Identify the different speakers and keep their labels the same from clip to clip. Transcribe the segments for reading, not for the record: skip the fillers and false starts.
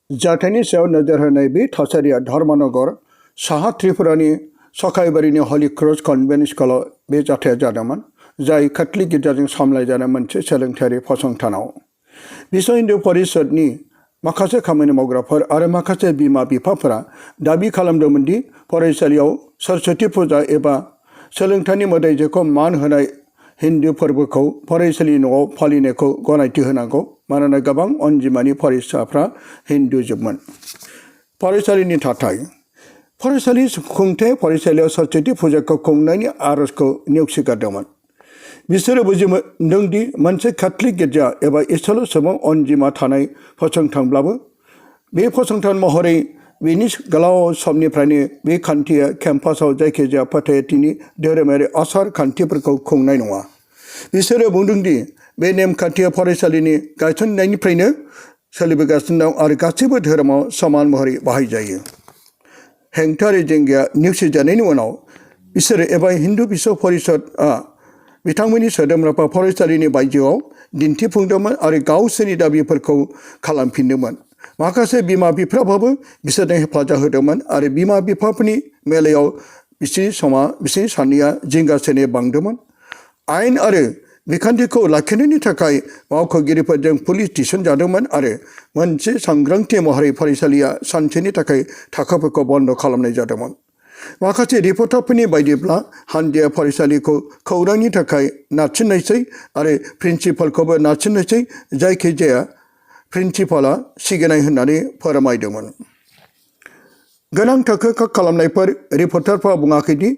Speaker 1: जाथायनि सायाव नोजोर होनाय बे थासारिया धर्मनगर साहा त्रिपुरानि सखाइबारिनि हलि क्रस कन्भेन्ट स्कुलाव बे जाथाया जादोंमोन, जाय कैथलिक गिर्जाजों सामलायजानाय मोनसे सोलोंथायारि फसंथानाव। विश्व हिन्दु परिषदनि माखासे खामानि मावग्राफोर आरो माखासे बिमा बिफाफोरा दाबि खालामदोंमोन दि फरायसालियाव सरस्वती फुजा एबा सोलोंथाइनि मोदाइजोखौ मान होनाय हिन्दु फोरबोखौ फरायसालि न'आव फालिनायखौ गनायथि होनांगौ, मानोना गोबां अनजिमानि फरायसाफ्रा हिन्दुजोबमोन। फरायसालिनि थाथाय। फरायसालि खुंथाय फरायसालियाव सरस्वती फुजाखौ खुंनायनि आर'जखौ नेवसिगारदोंमोन। बिसोरो बुजिमोन्दों दि मोनसे कैथलिक गिर्जा एबा इसेल' सुबुं अनजिमा थानाय फसंथानब्लाबो, बे फसंथान महरै बेनि गोलाव समनिफ्रायनो बे खान्थिया केम्पासआव जायखिजाया फोथायथिनि धोरोमारि आसार खान्थिफोरखौ खुंनाय नङा। बिसोरो बुंदों दि बे नेमखान्थिया फरायसालिनि गायसननायनिफ्रायनो सोलिबोगासिनो दं आरो गासैबो धोरोमाव समान महरै बाहायजायो। हेंथायारि जेंनाया नेवसिजानायनि उनाव, बिसोरो एबा हिन्दु विश्व परिषदआ बिथांमोननि सोद्रोमाफोरा फरायसालिनि बायजोआव दिन्थिफुंदोंमोन आरो गावसोरनि दाबिफोरखौ खालामफिनदोंमोन। माखासे बिमा बिफाफ्राबो बिसोरनो हेफाजाब होदोंमोन आरो बिमा बिफाफोरनि मेलायाव बिसोरनि सानैया जिंगासिनाय बांदोंमोन। आयेन आरो बिखान्थिखौ लाखिनायनि थाखाय मावख'गिरिफोरजों पुलिस थिसनजादोंमोन आरो मोनसे सांग्रांथि महरै फरायसालिया सानसेनि थाखाय थाखोफोरखौ बन्द खालामनाय जादोंमोन। माखासे रिपर्टारफोरनि बायदिब्ला, हानजाया फरायसालिखौ खौरांनि थाखाय नारसिननायसै आरो प्रिन्सिपालखौबो नारसिननायसै, जायखिजाया प्रिन्सिपालआ सिगिनाय होननानै फोरमायदोंमोन। गोनां थाखो खालामनायफोर। रिपर्टारफ्रा बुङाखै दि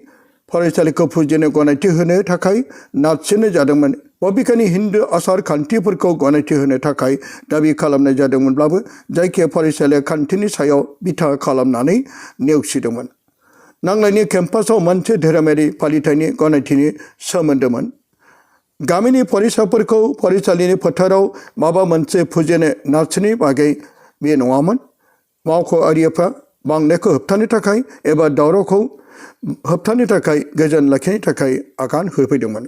Speaker 1: फरायसालिखौ फुजिनो गनायथि होनो थाखाय नारसिननाय जादोंमोन, बबेखानि हिन्दु आसार खान्थिफोरखौ गनायथि होनो थाखाय दाबि खालामनाय जादोंमोनब्लाबो जायखिया फरायसालिया खान्थिनि सायाव बिथा खालामनानै नेवसिदोंमोन। नांलायनाय केम्पासआव मोनसे धोरोमारि फालिथायनि गनायथिनि सोमोन्दोमोन। गामिनि फरायसाफोरखौ फरायसालिनि फोथाराव माबा मोनसे फुजिनो नारसिननायनि बागै बे नङामोन। मावख'आरिफ्रा बांनायखौ होबथानो थाखाय एबा दावरावखौ होबथानो थाखाय गोजोन लाखिनो थाखाय आगान होफैदोंमोन।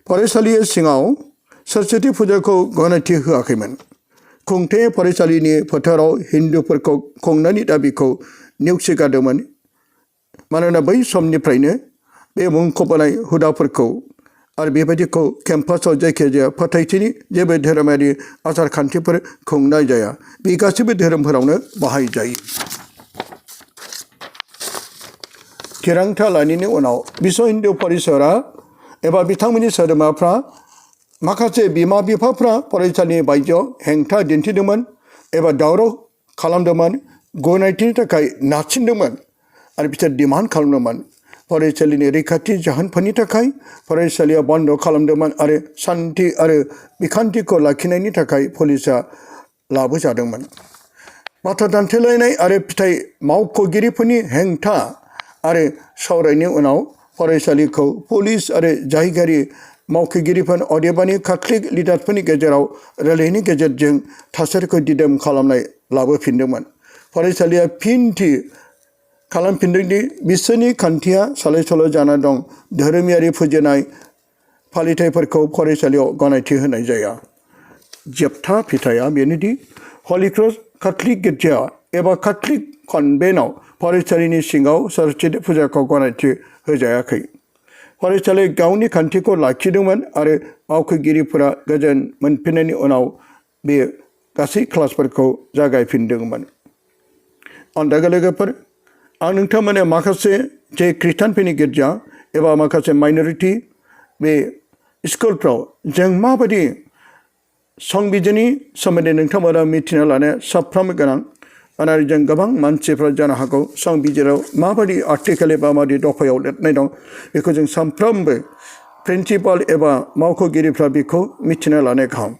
Speaker 1: फरायसालिनि सिङाव सरस्वती फुजाखौ गनायथि होआखैमोन। खुंथाया फरायसालिनि फोथाराव हिन्दुफोरखौ खुंनायनि दाबिखौ नेवसिगारदोंमोन, मानोना बै समनिफ्रायनो बे मुंख'बोनाय हुदाफोरखौ आरो बेबायदिखौ केम्पासआव जायखिजाया फोथायथिनि जेबो धोरोमारि आसार खान्थिफोर खुंनाय जाया। बे गासैबो धोरोमफोरावनो बाहायजायो। थिरांथा लानायनि उनाव, विश्व हिन्दु परिषदआ एबा बिथांमोननि सोद्रोमाफ्रा माखासे बिमा बिफाफ्रा फरायसालिनि बायजोआव हेंथा दिन्थिदोंमोन एबा दावराव खालामदोंमोन, गनायथिनि थाखाय नारसिनदोंमोन आरो बिसोर डिमान्ड खालामदोंमोन। फरायसालिनि रैखाथि जाहोनफोरनि थाखाय फरायसालिया बन्द खालामदोंमोन आरो सान्थि आरो बिखान्थिखौ लाखिनायनि थाखाय पुलिसआ लाबोजादोंमोन। बाथ्रा दान्थेलायनाय आरो फिथाइ मावख'गिरिफोरनि हेंथा आरो सावरायनायनि उनाव, फरायसालिखौ पुलिस आरो जायगायारि मावख'गिरिफोर, अदेबानि कैथलिक लिडारफोरनि गेजेराव रायलायनायनि गेजेरजों थासारिखौ दिदोम खालामनाय लाबोफिनदोंमोन। फरायसालिया फिन थि खालामफिनदों दि बिसोरनि खान्थिया सोलाय-सोल' जाना दं। धोरोमारि फुजिनाय फालिथायफोरखौ फरायसालियाव गनायथि होनाय जाया। जोबथा फिथाया बेनोदि हलि क्रस कैथलिक गिर्जा एबा कैथलिक कन्भेन्टआव फरायसालिनि सिङाव सरस्वती फुजाखौ गनायथि होजायाखै। फरायसालिया गावनि खान्थिखौ लाखिदोंमोन आरो मावख'गिरिफोरा गोजोन मोनफिननायनि उनाव बे गासै क्लासफोरखौ जागायफिनदोंमोन। अननाय लोगोफोर, आं नोंथांमोननो माखासे जे खृष्टानफोरनि गिर्जा एबा माखासे माइनरिटि बे स्कुलफ्राव जों माबायदि संबिजिरनि सोमोन्दै नोंथांमोना मिथिना लानाया साफ्रोमबो गोनां। आरो जों गोबां मानसिफ्रा जानो हागौ संबिजिराव माबायदि आर्टिकेल एबा माबायदि दफायाव लिरनाय दं, बेखौ जों साफ्रोमबो प्रिन्सिपाल एबा मावख'गिरिफ्रा बेखौ मिथिना लानाया गाहाम।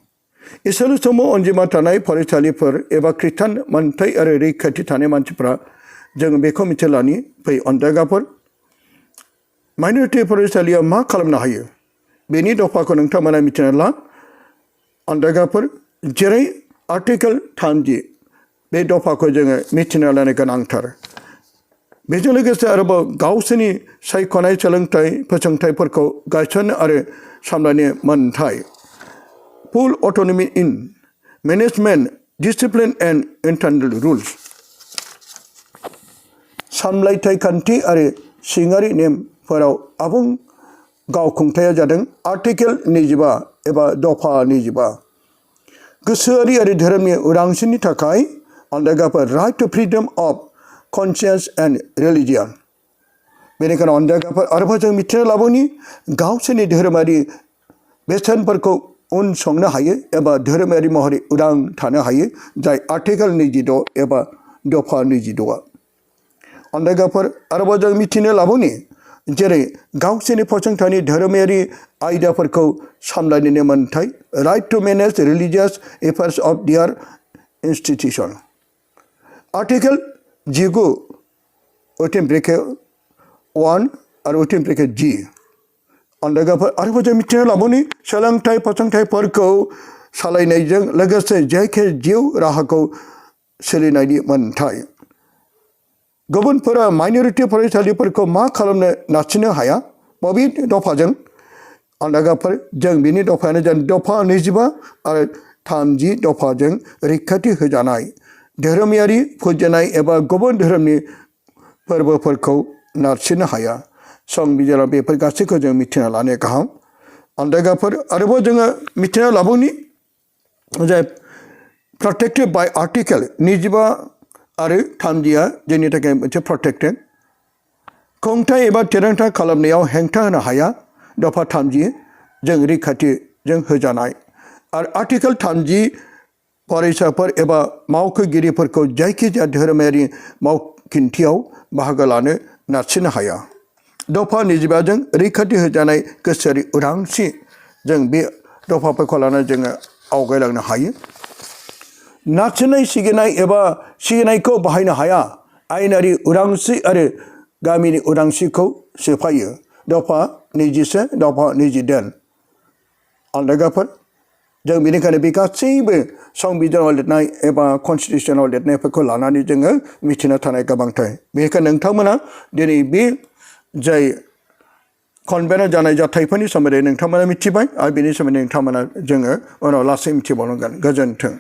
Speaker 1: इसेल' समाव अनजिमा थानाय फरायसालिफोर एबा खृष्टान मोनथाय आरो रैखाथि थानाय मानसिफ्रा जों बेखौ मिथिना लानि। फै अनजायगाफोर, माइनरिटि फरायसालिया मा खालामनो हायो बेनि दफाखौ नोंथांमोना मिथिना ला। अनजायगाफोर, जेरै आर्टिकेल 30 बे दफाखौ जोङो मिथिना लानो गोनांथार। बेजों लोगोसे आरोबाव गावसोरनि सायख'नाय सोलोंथाइ फसंथानफोरखौ गायसननो आरो सामलायनो मोन्थाय, फुल अट'नमि इन management discipline and internal rules. सामलायथाय खान्थि आरो सिङारि नेमफोराव आबुं गावखुंथाया जादों आर्टिकेल 25 एबा दफा 25 गोसोआरि आरो धोरोमनि उदांस्रिनि थाखाय अनदाइगाफोर right to freedom of conscience and religion बेनिखायनो अनदाइगाफोर आरोबाव जों मिथिना लाबोनि गावसोरनि धोरोमारि बेसेनफोरखौ उनसंनो हायो एबा धोरोमारि महरै उदां थानो हायो जाय आर्टिकेल 26 एबा दफा 26 अनदाइगाफोर आरोबाव जों मिथिनो लाबोनि जेरै गावसोरनि फसंथाननि धोरोमारि आयदाफोरखौ सामलायनो मोन्थाय right to manage religious affairs of their institution article 19 18 bracket 1 आरो 18 ब्रेकेट G अनदाइगाफोर आरोबाव जों मिथिनो लाबोनि सोलोंथाइ फसंथानफोरखौ सालायनायजों लोगोसे जायखिजाया जिउ राहाखौ सोलिनायनि मोन्थाय गुबुनफोरा माइनरिटी फरायसालिफोरखौ मा खालामनो नारसिननो हाया बबे दफाजों अनदाइगाफोर जों बिनि दफायानो जादों दफा 25 आरो 30 दफाजों रैखाथि होजानाय धोरोमारि फुजिनाय एबा गुबुन धोरोमनि फोरबोफोरखौ नारसिननो हाया संबिजिराव बेफोर गासैखौ जों मिथिना लानाया गाहाम अनदाइगाफोर आरोबाव जोङो मिथिना लाबोनि जे प्रोटेक्टेड बाय आर्टिकेल 25 आरो 30 जोंनि थाखाय मोनसे प्रोटेक्टेड खुंथाय एबा थिरांथा खालामनायाव हेंथा होनो हाया दफा 30 जों रैखाथिजों होजानाय आरो आर्टिकेल 30 फरायसाफोर एबा मावख'गिरिफोरखौ जायखिजाया धोरोमारि मावखिन्थियाव बाहागो लानो नारसिननो हाया दफा 25 जों रैखाथि होजानाय गोसोआरि उदांस्रि जों बे दफाफोरखौ लानानै जोङो आवगायलांनो हायो नारसिननाय सिगिनाय एबा सिगिनायखौ बाहायनो हाया आयेनारि उदांस्रि आरो गामिनि उदांस्रिखौ सोफायो दफा 21 दफा 22 अनदाइगाफोर जों बेनिखायनो बे गासैबो संबिजिराव लिरनाय एबा कन्स्टिटिउसनाव लिरनायफोरखौ लानानै जोङो मिथिना थानाय गोबांथार बेनिखायनो नोंथांमोना दिनै बे जाय कनभेन्टआव जानाय जाथायफोरनि सोमोन्दै नोंथांमोना मिथिबाय आरो बेनि सोमोन्दै नोंथांमोना जोङो उनाव लासै मिथिबावनांगोन गोजोन्थों